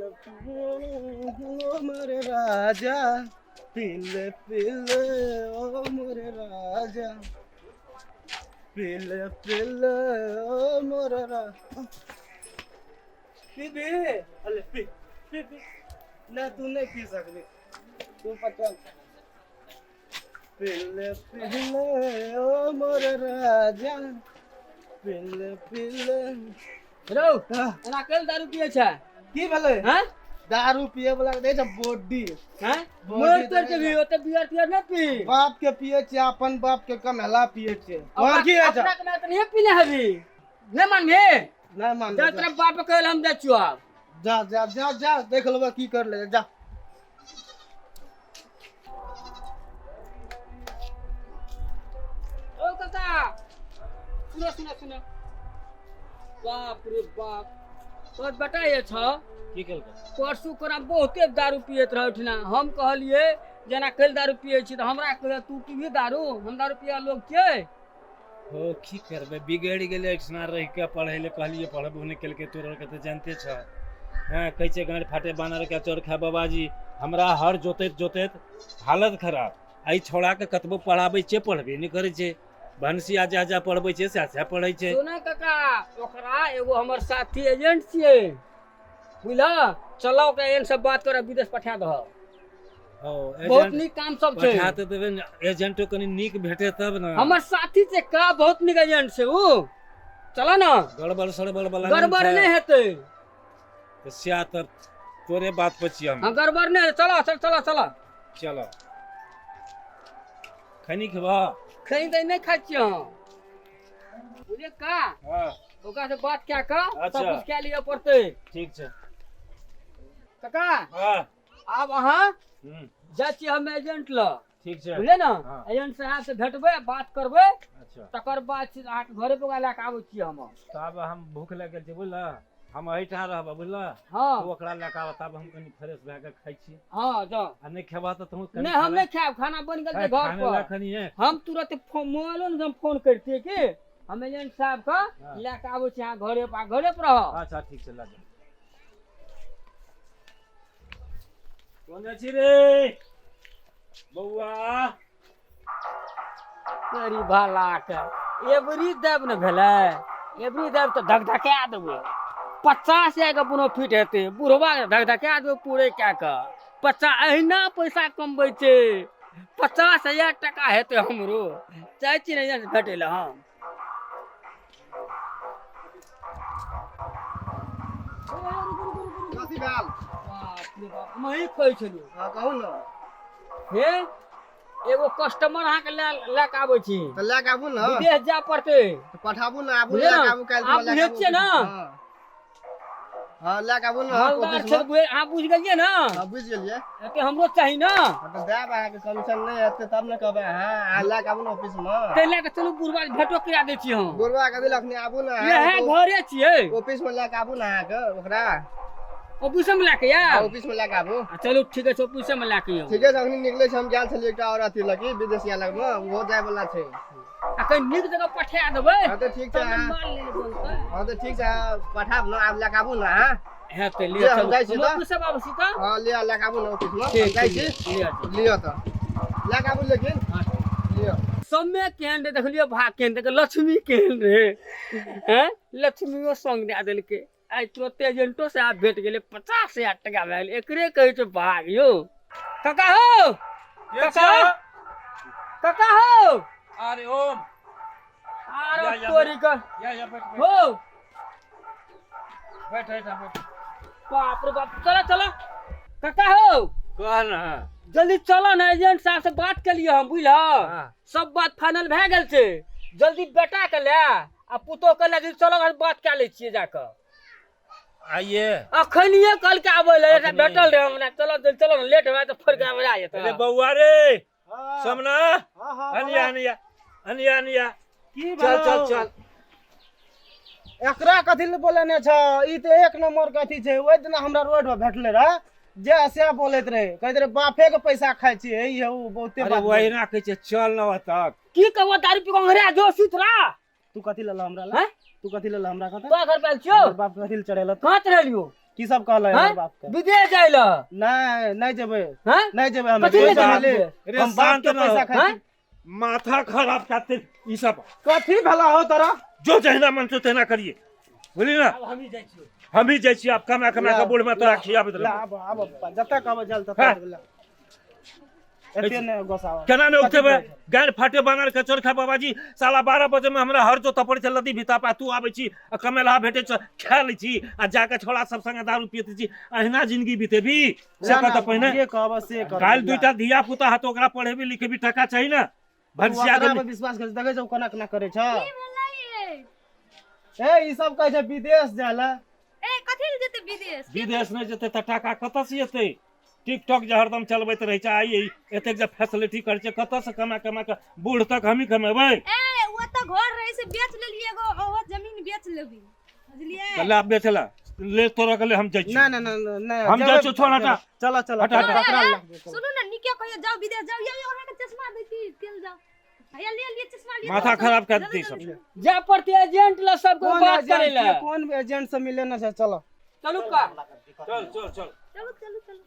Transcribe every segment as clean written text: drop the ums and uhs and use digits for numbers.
ओ मोरे राजा पीले पीले ओ मोरे राजा पीले पीले ओ मोरे राजा पीबी अरे पी पी पी ना तू नहीं पी सकबी तू पचल पीले पीले ओ मोरे राजा पीले पीले रौ एना कैल दारू पिए छै की भेलै हैं दारू पिए वाला के दै छै बॉडी हैं बॉडी मर तर के भी ओते बियर तियर नहि पी बाप के पिए छै अपन बाप के कमेला पिए छै और की होइ छै अपना के तऽ नहीं पीने हबी नहि मानबे नहीं मान जा तोरा बाप के कहल हम जाइ छियौ आब जा जा जा जा देख लेबै की कर ले जा ओ काका सुनो सुनो सुनो बाप रे बाप तोर बेटा ये छ की केलकै परसू कोना बहुते दारू पियैत रहै ओहिठिना हम कहलियै जेना कैल दारू पियै छी तऽ हमरा कहै तू पीबही दारू हम दारू पिया लोग छियै हो की करबै बिगड़ि गेलै एहिठिना रहि कऽ पढ़ै लए कहलियै पढ़बो नहि केलकै तोरा आरके तऽ जानिते छह हँ कहै छै गाँड़ फाटे बानर के चोर खाय बाबाजी हमरा हर जोतैत जोतैत हालत खराब एहि छौड़ाके कतबो पढ़ाबै छियै पढ़बे नहि करै छै भनसिया जा जा पढ़बै छै सएह सएह पढ़ै छै सुना काका ओकरा एगो हमर साथी एजेंट छियै बुझल चलो ओकरा एजेंट से बात कर विदेश पठा दह हौ, बहुत एजेंट नीक काम सब छै पठा तऽ देबै ने एजेंटो कनि नीक भेटे तब ने हमर साथी छै का बहुत नीक एजेंट छै ऊ चलो ना गड़बड़ सड़बड़ वाला नहि गड़बड़ छै। नहि हेतै तऽ सएह तऽ तोरे बात पर छियै हम हाँ गड़बड़ नहि हेतै। चलो चल चलो चलो चलो खैनी खेबह खैनी तऽ नहि खाइ छियै हम बुझलियै का हँ ओकरा से बात कए कऽ सब अच्छा। कुछ कए लिअ पड़तै ठीक छै काका हँ आब अहाँ जाइ छियै हम एजेंट लग ठीक छै बुझलियै ने हाँ। एजेंट साहब से भेटबै बात करबै अच्छा तकर बाद से अहाँके घरे पर ओकरा लए कऽ आबै छियै हम तब हम भूख लागि गेल छै बुझलह हम एहिठाम रहब बुझलह हँ तू ओकरा लए कऽ आबह तब हम कनि फ्रेश भए कऽ खाइ छी हँ जाउ आ नहि खेबह तऽ तू नहि हम नहि खायब खाना बनि गेल छै घर खाने लए पर खनी है हम तुरंत मोबाइलो ने हम फोन करतियै की हम एजेंट साहब के हाँ। लए कऽ आबै छी अहाँ घरे पर घरे पर रहब अच्छा ठीक छै लए जा कोन छी रे बौआ तोरी भला के एबरी देब ने भेलै एबरी देब तऽ धकधका देबै 50,000 के प्रोफिट हेतै बुढ़वा के धकधका देबै पूरे कए कऽ पचास अहिना पैसा कमबै छै 50,000 टका हेतै हमरो चाहै छी ने एजेंट भेटै लए हम कथी भेल बाप रे बाप हम अहीं कहै छलहुँ हँ कहू ने हे एगो कस्टमर अहाँके लए लए कऽ आबै छी तऽ लए कऽ आबू ने विदेश जाय पड़तै तऽ पठाबू ने आबू बुझलियै लए ने? कऽ आबू काल्हि अहाँ लए कऽ बुझै आबू छियै ने? हँ हँ लए कऽ आबू ने मालदार ऑफिसमे छै अहाँ बुझि गेलियै ने हँ बुझि गेलियै एते हमरो चाही ने हँ तऽ देब अहाँके कमीशन नहि हेतै तब ने कहबै अहाँ अहाँ लए कऽ आबू ने ऑफिसमे ताहि लए कऽ चलू बुढ़वा के भेंटो करा दै छी हम बुढ़वा के अखनी आबू ने इएह अहाँ घरे छियै ऑफिसमे लए कऽ आबू ने अहाँके ओकरा ऑफिसमे लए कऽ हँ, आयब ऑफिसमे लए कऽ आबू आ चलू ठीके छै ऑफिसेमे लए कऽ आयब ठीके छै अखनी निकलै छै हम गेल छलियै एकटा आओर अथी लगी विदेशिया लगमे ओहो जाय वाला छै आ कहीं नीक जगह पठा देबै हँ तऽ ठीक छै तब ने अहाँ माल लेल बनतै हँ तऽ ठीक छै अहाँ पठाब ने आब लए कऽ आबू ने अहाँ हेतै लिअ, लिअ हम चलू जाइ छी हम तऽ। ऑफिस आबै छी तऽ हँ लिअ लए कऽ आबू ने ऑफिसमे हम ठीक जाइ छी लिअ चलू। लिअ तऽ लए कऽ आबू लेकिन हाँ। लिअ समय केहन रहे देखलियो भाग केहन देख लक्ष्मी केहन रहे हैं लक्ष्मियो संग दए देलकै आइ तुरते एजेंटो साहब भेट गेलै 50,000 टका भए गेलै एकरे कहै छै भाग यौ काका हो काका काका हो अरे ओम आरो या, या, तोरी के या या बैठ बैठ हो बैठ बैठ बैठ बाप रे बाप चलो चलो काका हो कह ना जल्दी चलो ने एजेंट साहब से बात के लिए हम बुझल हाँ। सब बात फाइनल भए गेल छै जल्दी बेटा के ले आ पुतोह के ले जल्दी चलो घर बात कए लै छियै जाकऽ आइए अखनिये कल के आबै ले अखनी। भेटल रहे हमरा चलो जल्दी चलो ने लेट भए तऽ फोड़ के आबि अरे जेतै बौआ रे हँ समना हँ हँ अनिया अनिया अनिया अनिया की चल चल चल एकरा कथी लए बोलेने छ ई तऽ एक नंबर के अथी छै ओहि दिना हमरा रोड पर भेटले रहे जे से बोलैत रहे कहैत रहे बापे के पैसा खाइ छियै ई उ बहुते अरे बात वही ना कहै छै चल ना तक की कहबो दारू पी कऽ अंघरा जो सुत रहा तू कथी लेलह हमरा ला हैं? तू कथी लेलह हमरा कथा तो घर पर आयल छियौ हमर बाप के कथी लए चढ़ेलह कहाँ चढ़ेलियौ की सब कहलै हैं? हमर बाप के? विदेश जाय ल। नहीं, नहीं जेबै। हैं? नहीं जेबै हम। कथी ले पैसा जेबै? ले। रे हम बाप शांत के रहो। पैसा खाइ हैं? छी। माथा खराब करते ई सब। कथी भेला हो तोरा? जो जहिना मन छौ तहिना करिए, बुझली ना? आब हमही जाइ छियौ। हमही जाइ छियै आब कमा कमा के बूढ़ में तोरा खियाबैत ला, रहबौ। आब आब जतऽ कहबै जल ततऽ हाँ। देबै, ला। एते नहि गोसावा। केना नहि उठेबै? गारि फाटे बानर के चोरखा बाबाजी, साला 12 बजे में हमरा हर जोतऽ पड़ै छै लदी भीता पा, तू आबै छी आ कमेलहा भेटै छै, खा लै छी आ जाके छोड़ा सब संगे दारू पियैत छी, अहिना जिंदगी बितेबी? से ना, कह तऽ ना, पहिने जे कहब से करबै। काल्हि ला। दुईटा धिया पुता हत, ओकरा पढ़ेबी लिखेबी, टका चाही ने। तू भनसिया ओकरा के पर विश्वास कर, देखै छौ कोना कोना करै छ। की भेलै ये? ए, ई सब कहै छै विदेश जाय ला। ए, कथी लए जेतै विदेश? विदेश नहि जेतै तऽ टाका कतऽ से एतै? टिकटॉक जे हरदम चलबैत रहै छै, आइ एतेक जे फैसिलिटी करै छै, कतऽ से कमा कमा के बूढ़ तक हमही कमेबै? ए, ओ तऽ घर रहै से बेच लेलियै, एगो ओहो जमीन बेच लेबै, बुझलियै? तऽ ला बेचला ले, तोरा के ले हम जाइ छी। ना ना ना ना, ना, हम जाइ जेबै- छियौ, छोड़, हटा। चलो चलो। हटा, हटा। पकड़ा ला। सुनू ने, नीके कहियो जाओ विदेश जाओ। यो अहाँके चश्मा दै छी, तेल जाओ। हैया ले लिए चश्मा लिए। माथा खराब कर देतै सब। जाय पड़तै एजेंट ल सबके कोन बात करै एजेंट लए। के- कोन एजेंट से मिले ना छै? चलो। चलू का। चल चल चल। चलू चलू चलू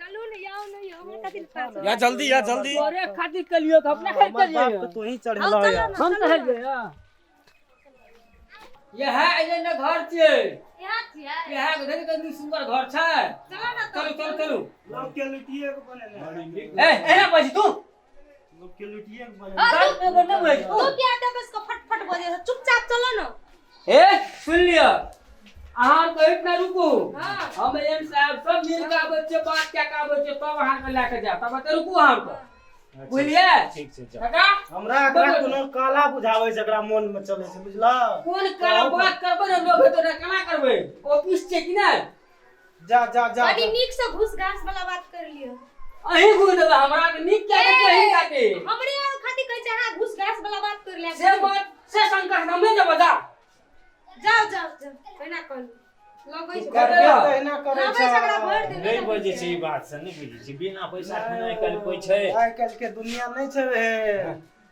चलू ने, आओ ने यौ, हमरा कथी लए पास? या जल्दी, या जल्दी। तोरे खातिर कलियो के अपना खातिर हमर बाप कलियो। के तू ही आओ चढ़ेला चलो यार। ने। हम चलू चढ़लियै ने। हँ। यह एजेंट घर छियै। यहाँ छियै? यह देखी कनी सुंदर घर छै। चलो ने तऽ। चलू चलू चलू। लोग के लुटिए के बनेने। ए, एना बजै तू। लोग के लुटिए के बनेने। हाँ, दारू पे बने बजै तू। तू क्या देबे इसको फट फट बजे छै, चुपचाप चलो ने। ए, सुन लिअ, अहाँ के इतना रुकू। हाँ। हम एम साहब सब मिल के आबै छियै, बात कए के आबै छियै, तब अहाँ के लए के जायब। तब एतऽ रुकू अहाँ के, बुझलियै? ठीक छै, जा। काका। हमरा एकरा कोनो काला बुझाबै छै, एकरा मोन में चलै छै, बुझला? कोन काला बात करबै ने, लोग हेतै ने, केना करबै? ऑफिस छै कि नहि? जा जा जा। कनी नीक से घूस घास वाला बात कर लियो। अहीं घुस देबै हमरा के, नीक क्या के अहीं काटे। हमरे आर खातिर कहै छै अहाँ घूस घास वाला बात कर लिया। से बात से संकट हम नहि देबै, जा। जाओ जाओ जाओ, एना कहलू लगै छै। करबे तऽ एना करै लगै छै एकरा भरि देबै। नहि बजै छै ई बात से, नहि बुझै छै, बिना पैसा खेनाइ आइ काल्हि कोइ छै? आइ काल्हि के दुनिया नहि छै रे।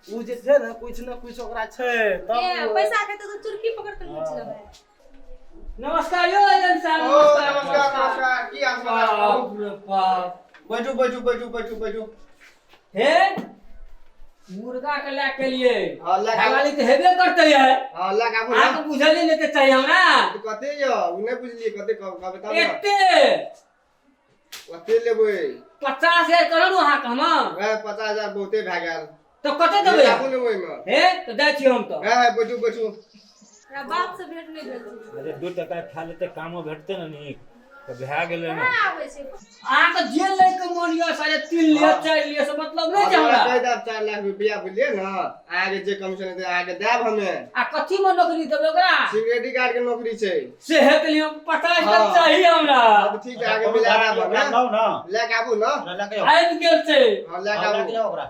उ जे छै ने, कुछ ने कुछ ओकरा छै तब। ए, पैसा खेतै तऽ चुरकी पकड़ के नोच लेबै। नमस्कार यौ एजेंट साहब। ओ नमस्कार नमस्कार, की हाल समाचार? बाप रे बाप। बैठू बैठू बैठू बैठू बैठू। हे, मुर्गा के लए के लिए। हाँ, लए के आबू। हवाली तऽ हेबे करतै है। हाँ, लए के आबू ने। अहाँके बुझले नहि तऽ चाही हमरा। कते यौ? उ नहि बुझलियै, कते कहबै तब ने। एते। कते लेबै? 50,000 करब ने अहाँके हम। वएह 50,000 बहुते भए गेल। तऽ कते देबै? आबू ने ओहिमे। हे, तऽ जाइ छी हम तऽ। है है, बैठू बैठू। हमरा बाप से भेंट नहि भेल छै। अरे, 2 टका खा लेतै, कामो भेटतै ने नीक, तऽ भए गेलै ने। कहाँ आबै छै? अहाँके जे लैके मोन यऽ, 3.5 लिअ, 4 लिअ, से मतलब नहि छै हमरा। कहि देब 4 लाख रुपया, बुझलियै ने? अहाँके जे कमीशन हेतै अहाँके देब हमे। आ कथी मे नौकरी देबै ओकरा? सिक्योरिटी गार्ड के नौकरी छै। से हेतै लिअ, 50 लाख हाँ। चाही हमरा। हाँ, तऽ ठीक छै, अहाँके मिला देब हमे। लाउ ना। लए के आबू ने। लए के आउ। आबि गेल छै। हाँ, लए के हाँ, लए आबू। के आउ ओकरा।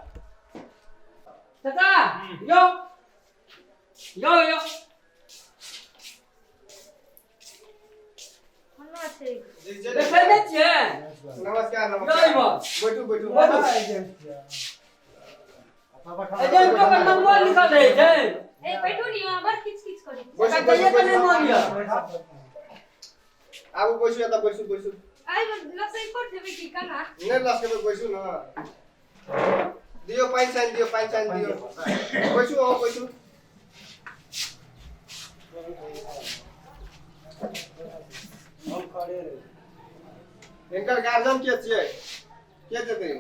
चाचा यौ यौ यौ। कोना छै? देखै नहि छियै? नमस्कार जय नमस्कार। बस। बैठू बैठू। एजेंट छियै। एजेंटो के नंबर लिखल रहै छै। ए, बैठू नी, अहाँ बड़ किच किच करै छी। बैसू काका बैसू जाइए तऽ नहि बैसू। मन यऽ। आबू, बैसू एतऽ, बैसू बैसू। आइ लसै पर जेबै की केना? नहि लसकेबै, बैसू ने। दियौ पानि सानि दियौ, पानि सानि दियौ। बैसू अहाँ, बैसू। हम खड़े रही। हिनकर गार्जियन के छियै? के जेतै?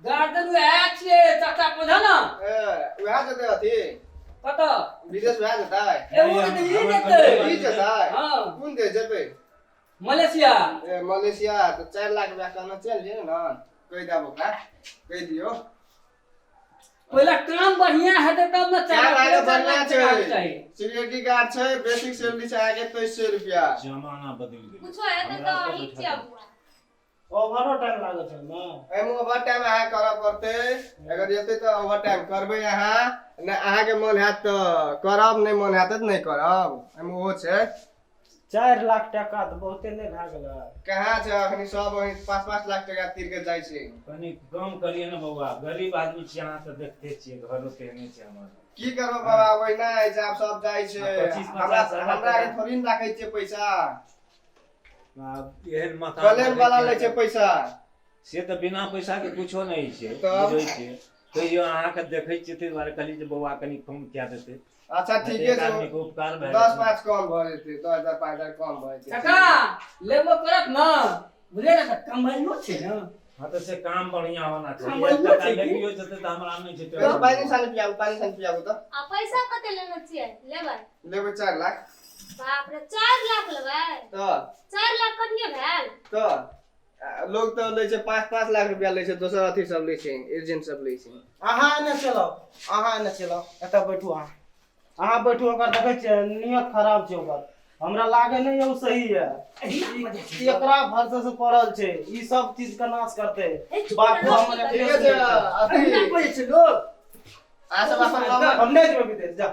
गार्जियन वएह छियै चाचा, बुझल ने? ए, उएह जेतै अथी। कतऽ? विदेश उएह जेतै। एगो तऽ ई जेतै। ई जेतै? हाँ। कोन देश जेतै? मलेशिया। ए, मलेशिया तऽ 4 लाख रुपया कहने चलि जइयै ने, कहि देब ओकरा, कहि दियौ। पहिले काम बढ़िया हेतै तब ने। चार 4 लाख लाख, 4 बढ़िया लाख टाका छै। चाही। सिक्योरिटी गार्ड छै, बेसिक सैलरी छै अहाँके 2300 रुपया। जमाना बदलि गेलै। कुछो हेतै तऽ अहीं छियै बुआ। ओवरो टाइम लागै छै ने। एहिमे ओवर टाइम अहाँ करऽ पड़तै। अगर एतै तऽ ओवर टाइम करबै अहाँ नहि? अहाँके मन हैत तऽ करब, नहि मन हैत तऽ नहि करब, एहिमे ओहो छै। 4 लाख टका तऽ बहुते नहि भए गेलै? कहाँ छै? अखनी सब वही 5-5 लाख टका तीर के जाइ छै। कनि कम करियै ने बौआ, गरीब आदमी छियै, अहाँ तऽ देखते छियै, घरो केहने छै हमर। की करबै बाबा, ओहिना होइ छै, आब सब जाइ छै। 25 हमरा 50 हजार हमरा टका। के थोड़ी ने राखै छियै पैसा। आब एहन मकान कलेम वाला लै छै पैसा। से तऽ बिना पैसा के कुछो नहि छै। तब? बुझै छियै, तैयो अहाँके देखै छियै ताहि दुआरे कहलियै जे बौआ कनि कम कए देतै। अच्छा ठीके एक छै। आदमीके उपकार भए 10 जेतै। 5 कम भऽ जेतै, 10,000 5,000 कम भऽ जेतै। काका लेबो करत न, बुझलियै ने, तऽ कमाइयो छै ने। हँ तऽ से काम बढ़िया होना चाही। कमाइयो एक टका छै की? लगियो जेतै तऽ हमरा नहि छै तो टेंशन। पानि सानी पियाबू, पानि सानी पियाबू तऽ। आ पैसा कते लेने छियै? लेबै? लेबै 4 लाख। बाप रे, 4 लाख लेबै? तऽ 4 लाख कनिये भेल? तऽ लोग तऽ लै छै 5-5 लाख रुपया लै छै, दोसर अथी सब लै छै, एजेंट सब लै छै। अहाँ एने चलाउ, अहाँ एने चलाउ, एतऽ बैठू अहाँ, अहाँ बैठू। ओकर देखै छियै नियत खराब छै ओकर, हमरा लागे नहि ओ सही है। एकरा भरसे से पड़ल छै, ई सब चीज के नाश करते। बापू हमर ठीके छै। अथी एहिना बजै छै लोग। अहाँ सब अपन नंबर हम नहि जेबै विदेश, जा।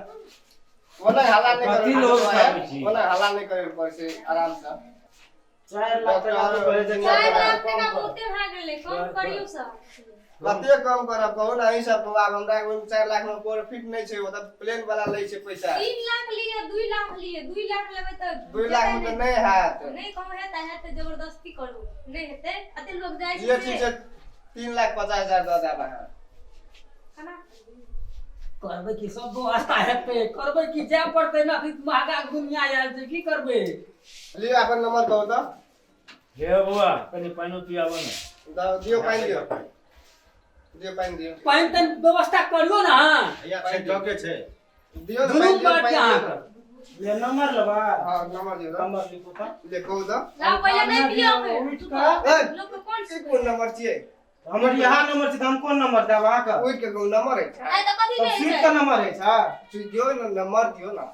ओना हल्ला नहि कथी करू, लोग खाबै छी? ओना हल्ला नहि करे पड़ै छै, आराम से। 4 लाख टका तो कहै छै। 4 लाख टका बहुते भए गेलै, कम करियौ सब। कते कम करब कहू ने अहीं सब बौआ, हमरा ओहिमे 4 लाख में प्रॉफिट नहि छै, ओ तऽ प्लेन वाला लै छै पैसा। 3 लाख लिअ, 2 लाख लिअ, 2 लाख लेबै तऽ 2 लाख में तऽ नहि हैत। नहि कम हेतै, हेतै जबरदस्ती करू, नहि हेतै अते लोग जाइ लिअ छै। ठीक छै, 3,50,000 दऽ देब अहाँ। केना? करबै की, सब व्यवस्था हेतै, करबै की, जाय पड़तै ने, अखन महगा दुनिया आयल छै, की करबै? लिअ अपन नंबर कहू तऽ। हे बौआ कनि पानिओ पियाबऽ ने। दियौ पानि, दियौ, दियौ पानि दियौ। पानि तानि व्यवस्था करियौ ने अहाँ। भैया छै जगे छै। दियौ ने दुनू पानि दियौ, बात पानि छै दियौ अहाँके। ने। ले नंबर लेबै? हँ नंबर दियौ तऽ। नंबर लिखू तऽ। ले कहू तऽ। लाउ पहिले नहि पियौ। उठि कऽ ए, लोक के कोन ई कोन नंबर छियै? हमर यहाँ नंबर छै तऽ हम कोन नंबर देब अहाँके? उठि के कहू नंबर अछि। आइ तऽ कथी तब नहि स्वीट छै? के नंबर अछि। दियौ ने नंबर दियौ ने।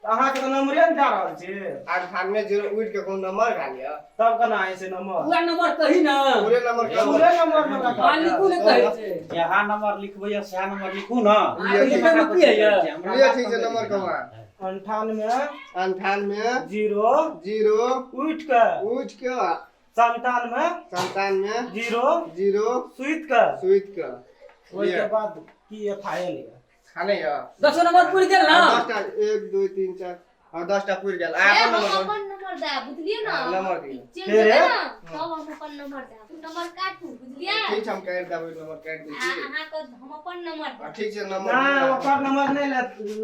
अहाँके तऽ नंबरे ने दए रहल छी। 98 0 उठि के कहू नंबर भए लिअ। तब केना होइ छै नंबर? पूरा नंबर कही ने। पूरे नंबर कहू। पूरे नंबर ने रखा। मालिको ने कहै छै। जहाँ नंबर लिखबै सएह नंबर लिखू ने। अहाँके लिखैमे की होइए? लिअ ठीक छै, नंबर कहू अहाँ। 98 98 0 0 उठि कऽ उठि के 97 97 0 0 सुति कऽ सुति के ओहिके बाद की एफ I L खाने यऽ। 10 नंबर पुरि गेल ने? 10टा, 1 2 3 4, हँ 10टा पुरि गेल। ए, अहाँ अपन हम नंबर कहू। अपन नंबर देब, बुझलियै ने? हँ, नंबर दियौ। चेंज फेर हेतै हे? ने तब हम अपन नंबर देब। नंबर काटू, बुझलियै? ठीक छै, हम काटि देबै, नंबर काटि दै आ छी। अहाँके हम अपन नंबर हँ, देब। ठीक छै नंबर नहि दियौ। ओकर नंबर नहि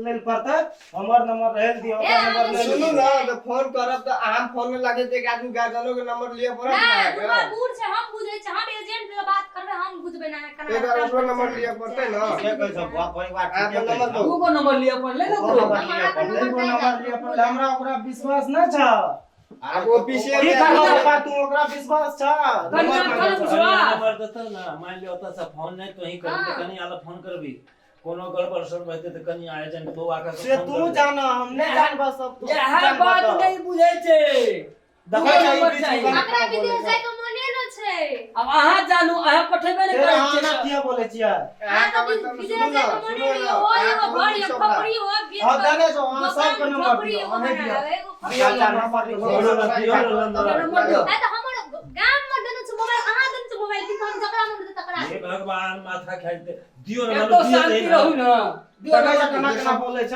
लेल पड़तै, हमर नंबर रहल दियौ, ए, ओकर नंबर नहि। सुनू ने तऽ फोन करब तऽ अहाँ फोन नहि लागत, एक आदमी गार्जियनो के नंबर लिअ पड़त ने नहि, अहाँके। बुढ़बा बूढ़ छै, हम बुझै छै, हम एजेंट लग बात करबै, हम बुझबै ने अहाँ केना। ताहि दुआरे ओकरो नंबर लिअ पड़तै ने। ठीके कहै छौ बौआ, परिवार अहाँ ठीके अपन कहै नंबर छौ। कहू। दूगो नंबर लिअ पड़लै ने ओकरो ओकरो। नंबर लिअ पड़लै। एगो नंबर लिअ पड़लै, हमरा ओकरा विश्वास नहि छ। आब ओ पीसीए की करबऽ बाबा, तू ओकरा विश्वास छ? कनिया कनि छौ ने विश्वास? नंबर देतौ ने, मानि लिअ ओतऽ से फोन नहि तोही करबी तऽ कनि आला फोन करबी, कोनो गड़बड़ सड़बड़ हेतै तऽ कनि एजेंट बौआ के से फोन तू करबी। जान, हम नहि जानबा सब तू इएह जानबा बात तऽ। नहि बुझै छै। देखै छै ई नंबर बीच में चाही। केना एकरा बोलै विदेश छै। जायके मने न छै। आब अहाँ जानू, अहाँ पठेबे नहि फेर करै अहाँ छियै एना तऽ। किया बोलै छियै? अहाँ अहाँके कहबै तब विदेश सुनू ने, जायके मने सुनू नहि ने, हो, अहाँ एगो कहू घर नीक एगो सबटा। खपड़ी हो, बेच हाँ कऽ देने छौ, अहाँ दोकान सबके नंबर झोपड़ी दियौ, एगो अहें बना दियौ। लेबै, एगो खपड़ी। दियौ नंबर लिखू। दियौ ने, दियौ ने नंबर। नंबर दियौ। ए तऽ हमर गाम मे देने छै मोबाइल, अहाँ देने छै मोबाइल, कि हम जकरा मन हेतै तकरा। हे भगवान, माथा खाइ देतै। दियौ ने एतो नंबर, दियौ शान्ति ने। रहू ने, दियौ देखै छै नंबर। केना केना बोलै छ।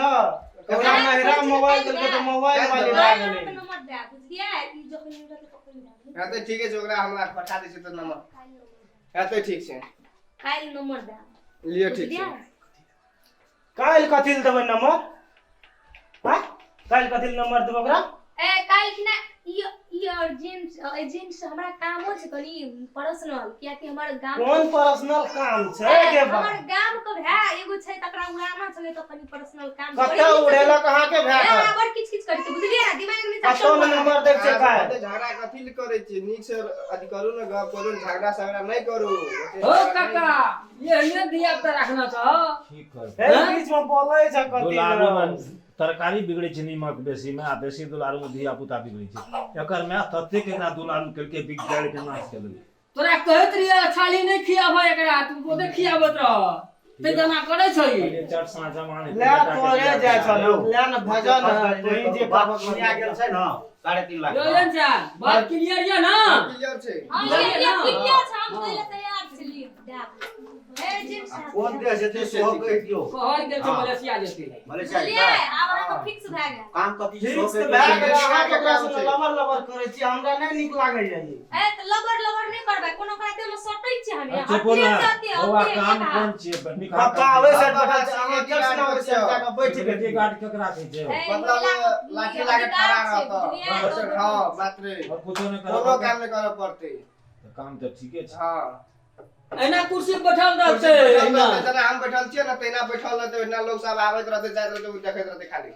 एकरा नहिरा मोबाइल देलकै तऽ मोबाइल वाली भए अहाँ गेलै। के नंबर देब, बुझलियै? ई जखन मिलत तखन देब। हँ तऽ ठीके छै, ओकरा हमरा पठा दै छै तऽ नंबर। काल्हि नंबर देब। हँ तऽ ठीक छै। काल्हि नंबर देब। लिअ ठीक छै। बुझलियै? काल्हि कथी लए देबै नंबर? हाँ काल्हि कथी लए नंबर देबै ओकरा? ए काल्हि कि ना ई ई अर्जेंट एजेंट से हमरा कामो छै कनि पर्सनल, कियाकि हमर गाम कोन पर्सनल काम छै ए, के बा? हमर गाम के भाय एगो छै तकरा उड़ाना छलै तऽ कनि पर्सनल काम छै। कतऽ उड़ेलक अहाँके भाय ए, के? बड़ किच किच करै छै, बुझलियै ने? दिमाग नहि कतौ ने नंबर दै छै अहाँ काल्हि। ओते झगड़ा कथी लए करै छियै? नीक से अथी करू ने, गप करू ने, झगड़ा सगड़ा नहि करू। ओते हो झगड़ा काका, एहने धिया पुता रखना छह। की करबै? हे बीच में बोलै छै कथी दुलारू लए? मे तरकारी बिगड़ै छै नीमक बेसी मे, आ बेसी दुलारू मे धिया पुता बिगड़ै छै। एकर माय ततेक एकरा दुलारू केलकै, बिगाड़ि के नाश केलकै। तोरा कहैत रहियै छाली नहि खियाबह एकरा, तू ओते खियाबैत रह, तै जना करै छै ई। कहलियै, चट साँझ मान ले तोरे जाइ छौ ले ने भजन तोही जे बात कहबक सुनिया गेल छै ने 3.5 लाख। यो एहन छै, बात क्लियर यऽ ने? क्लियर छै। हँ, ये क्लियर छै, हम दै लए तैयार छै लिअ दाब एजेंट साहब कोन देश जेतै सेहो कहि दियौ। शहर गेल छै हाँ। मलेशिया जेतै। मलेशिया बुझलियै जेतै। आब अहाँके फिक्स भए गेल। काम कथी सेहो फिक्स कहि भए दियौ। गेल। अहाँ केकरा संगे लबर लबर करै छी, हमरा नहि नीक लागैया ई। ए तऽ लबर लबर नहि करबै, कोनो ओकरा देहमे सटै छियै हमे। चुपो हटले ना जाते बौआ, हटले काम एक कोन हाथ। छियै? पप्पा ओहि साइड बैठल छै, अहाँ गेल छी ने ओहि साइड जाकऽ बैठ सिक्योरिटी गेलियै। गार्ड केकरा कहै छै? ए, मतलब महिला लाठी लाके अधिकार खड़ा छै, रहत। बुझलियै? बस। हँ मात्रे और कुछो नहि करऽ कोनो पड़तै। काम नहि करऽ पड़तै। तऽ काम तऽ ठीके छै। हँ एना कुर्सी पर बैठल कुर्सी रहतै पर बैठल एना। रहतै, जेना हम बैठल छियै ने तहिना बैठल रहतै, ओहिना लोक सब आबैत रहतै जाइत रहतै, ओ देखैत रहतै खाली।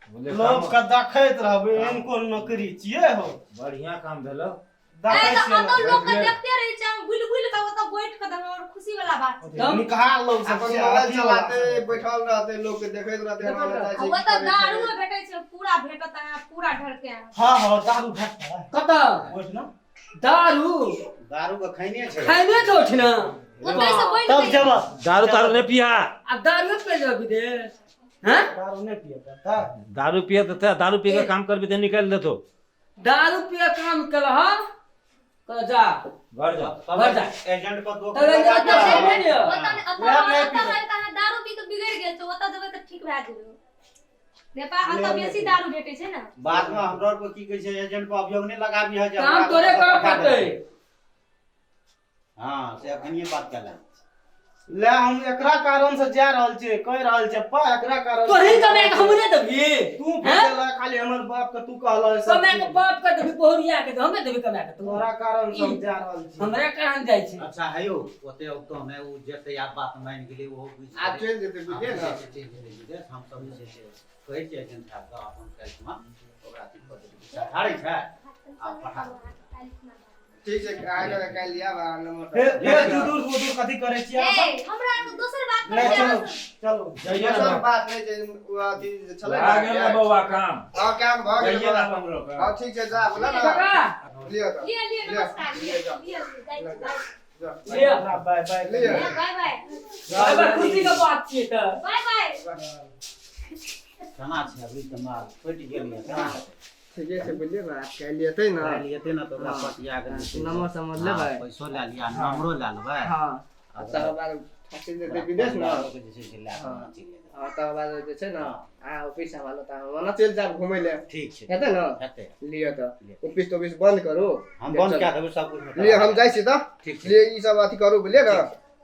बोले लोक काम के देखैत रहबै, एहन कोन नौकरी छियै हो? बढ़िया काम भेलो। ए देखै तऽ छियै ओतऽ लोक के बैठ गेल। देखते रहै छै, हम बुलि बुलि कऽ ओतऽ बैठ कऽ देखबै और खुशी वाला बात छै। तब? निकहार लोक सब अपन छै, मोबाइल अथी वाला चलाते सब। बैठल रहतै, लोक के देखैत रहतै, देखैत एना रहतै। जाइ आ छै, की ओतऽ करै छै। दारूओ भेटै छै, पूरा भेटत अहाँ पूरा ढरके। हँ हँ दारू भेटतै कतऽ ओहिठिना। दारू? दारू के खैने छै। खैने छै ओठिना। ओतै से बनि तब गेल। जेबऽ। दारू तारू नहि पिया। आब दारू पे जेबै विदेश? हैं? दारू नहि पिए पड़तै। दारू पिए तऽ दारू पी के काम करबी तऽ निकालि देतो। दारू पिए काम केलह कह जा घर जा। घर जा। एजेंट पर दो तब एजेंट ओतऽ पर नहि नहि लिअ। ओतऽ नहि- ओतऽ लेब नहि ओतऽ पीबै। रहै तऽ अहाँ दारू पी कऽ बिगड़ि गेल छै, ओतऽ जेबै तऽ ठीक भए जेबै। नेपाल ओतऽ बेसी दारू भेटै छै ने। बाद में हमरो आर को की कहै छै, एजेंट पर अभियोग नहि लगाबी है जे काम हमरा तोरे कतऽ करऽ पठा पड़तै। देलकै। हाँ से अखनिये बात केला। ले हम एकरा कारण से जा रहल छियै, कहि रहल छियै पा एकरा कारण से तोही कमाए के हमरे देबही? तू हैं? फसेला खाली हमर बाप के तू कहल सब कमाए के चीज। बाप के देबही, बहुरिया के देबही, हमे देबही कमाए के तू? तोरा कारण से हम जा रहल छियै। हमरे कारण जाइ छै। अच्छा है यौ, ओते औतो नहि, ओ जेतै आब बात मानि गेलै, ओहो बुझि आब गेलै। चलि जेतै बुझलियै हम ने। जे छै चलि जेतै विदेश। हम सब जे छै से कहै छियै एजेंट साहब के अपन काल्हिखुना ओकरा अथी कऽ देबै, हारै छै आ पठा देबै। ठीक छै, अहाँके काल्हि आयब अहाँ नंबर फेर फेर दूर दूर कथी करै छियै अहाँ ए, सब? हमरा आर दोसर बात नहि करै चलू छै। चलू। जाइए दोसर ना। बात नहि छै, ओ अथी जे छलै भए गेल ने बौआ काम। हँ काम भऽ गेल जाइए ना बौआ। हमरो हँ ठीक छै, जा बोला ना। काका लिअ तऽ लिअ लिअ लिअ, नमस्कार लिअ लिअ, लिअ जाइ छी, बाय। जा। लिअ। बाय बाय। लिअ। बाय बाय। बाय बाय, खुशी के बात छियै तऽ। बाय बाय। केना छै अभी तऽ माल फटि गेल यऽ, केना हेतै? ठीके छै बुझलियै ने, आब काल्हि एतै ने। काल्हि एतै ने तऽ ओकरा पटिया के जे छै से- नंबर समझ लेबै। हाँ, पैसो लए लिअ, नंबरो लए लेबै। हँ आ तकर बाद चलि जेतै विदेश ने। परिवारोके जे छै से लए कऽ ओना चलि जेतै। हँ तकर बाद जे छै ने अहाँ ऑफिस सम्हालो तऽ हम ओना चलि जायब घुमै लए। ठीक छै। हेतै ने? हेतै। लिअ तऽ लिअ। ऑफिस तॉफिस बन्द करू। हम बंद कए देबै सब कुछ। लिअ हम जाइ छी तऽ। ठीक छै। लिअ ई सब अथी करू बुझलियै ने,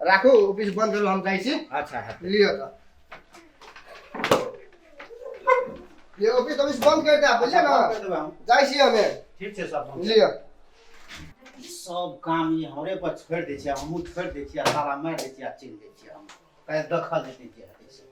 राखू ऑफिस बन्द करू, हम जाइ छी। अच्छा हेतै। लिअ तऽ लिअ ऑफिस तॉफिस बन्द करि देब बुझलियै बंद ने, करि देबै हम। जाइ छी हमे। ठीक छै सब बंद। लिअ। सब काम ई हमरे पर छोड़ि दै छै, हमहूँ छोड़ि दै छियै आ ताला मारि दै छियै आ चलि जाइ छियै हम। काल्हि देखल जेतै जे हेतै से।